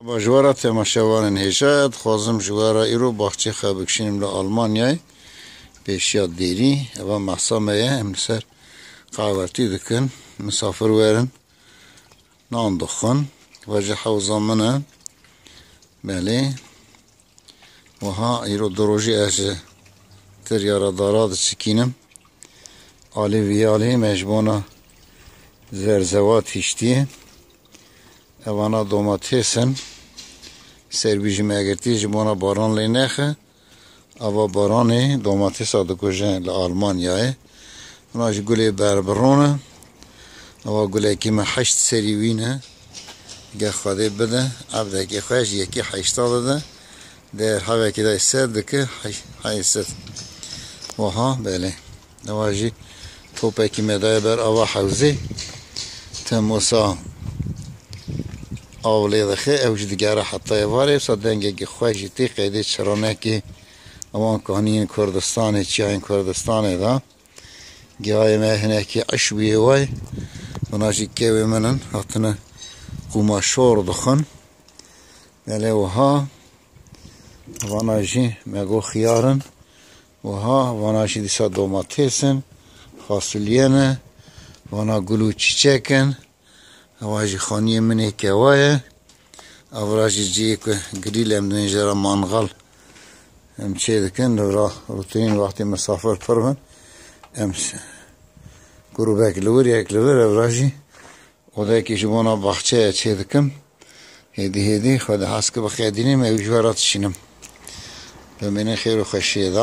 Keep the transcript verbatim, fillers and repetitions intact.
Merhaba ji we re temaşevanên hêja, dixwazim ji we re îro baxçê xwe bikişînim li Almanyayê. Pêşiya dêrî, eva mehsa me ye, em li ser qehwetî dikin, misafir werin, nan dixwin. Ve jî hewza min e. Belê. Wiha îro du rojî ez ji tirya re dara diçikînim. Alî vî alî me ji bona zerzewat hiştiye. Evana domates in. Serbî ji me girtî ji bona baran lê nexe. Ava baranê domatesa dikuje li Almanyayê. Vana jî gulê berbiron e. Ava gulekî me heşt serî wî ne. Gel Xwedê bide, evdekê xwe ji yekî heşta dide. Dê hevekî de sed dike, hey, hey sed. Wiha, belê. Ewa jî topekî me daye ber ava hewzê. Temosa av lê dixe, ew jî digere heta êvarê. Wisa dengekî xweş jî tê qeydê çiranekê. Ewan kaniyên Kurdistanê, çiyayên Kurdistanê de. Gihayê me hinekî eşbiyê way. Vana jî kewê min in, hatine qûma şor dixwin. Belê wiha. Vana jî me got xiyar in. Wiha, vana jî dîsa domates in. Fasulye ne. Vana gul û çîçek in. Ewa jî xaniyê min ê kewa ye. Evra jî cihê ku grîl em dibên jê re mangal em çê dikin. Li vira rûtinîn wextê misafir pir bin. Em s-, grûbek li wir, yek li vir, evra jî odekî ji bona baxçeye çê dikim. Hêdî hêdî xwe di hez ki biqedînim, ew ji we re dişînim. Bimînin xêr û xweşiyê de.